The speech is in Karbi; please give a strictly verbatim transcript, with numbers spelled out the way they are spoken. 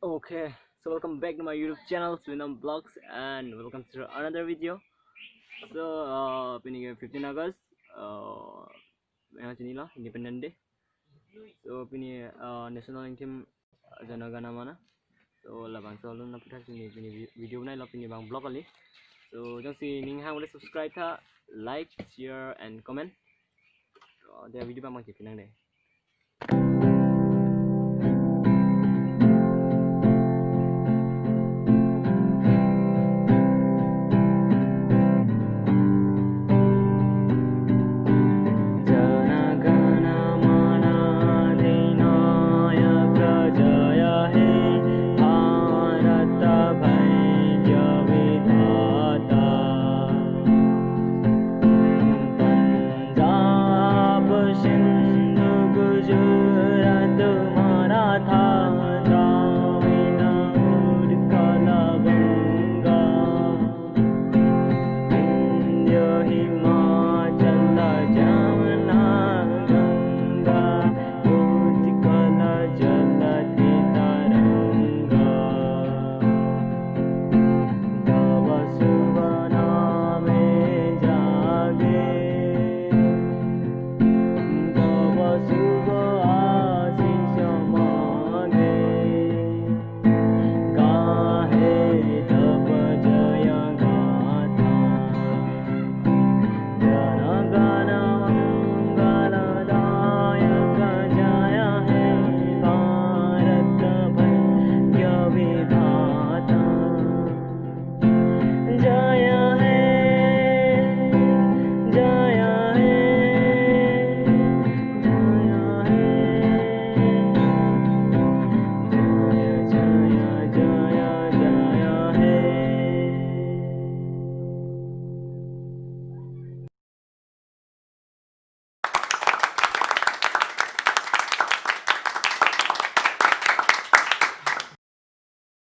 Okay, so welcome back to my YouTube channel, Swinam Vlogs, and welcome to another video. So, uh, pini ke fifteen August, uh, yang sini lah, Independence Day. So, pini, uh, national anthem, uh, Jana Gana Mana. So, labangso alun aphuthak pini, pini vi-, video banailo pini abang vlog kali. So, jongsi ning hang boleh subscribe tha, like, share, and comment. So, dia video abang chepi nang deh.